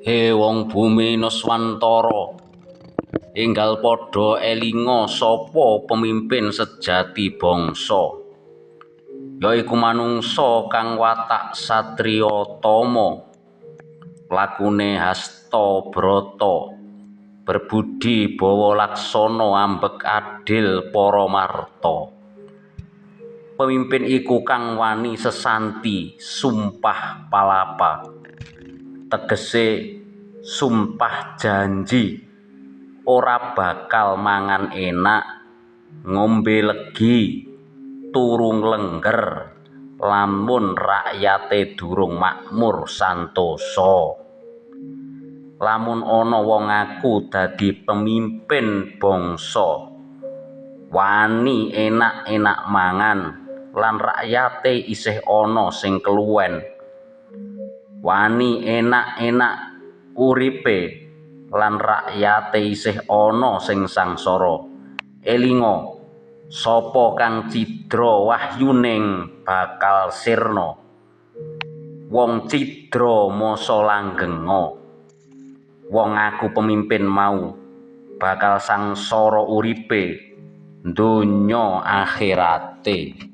He wong bumi Nuswantara, enggal padha elinga sapa pemimpin sejati bangsa. Yaiku manungsa kang watak satriya tama, lakune hasta brata, berbudi bawa laksana ambek adil paramarta. Pemimpin iku kang wani sesanti sumpah palapa, tegese sumpah janji ora bakal mangan enak, ngombe legi, turu nglengger lamun rakyate durung makmur santosa. Lamun ana wong ngaku dadi pemimpin bangsa, wani enak-enak mangan lan rakyate isih ana sing keluwen, wani enak-enak uripe lan rakyate isih ana sing sangsara, elinga sapa kang cidra wahyuning bakal sirna. Wong cidra masa langgenga. Wong ngaku pemimpin mau bakal sangsara uripe donya akhirate.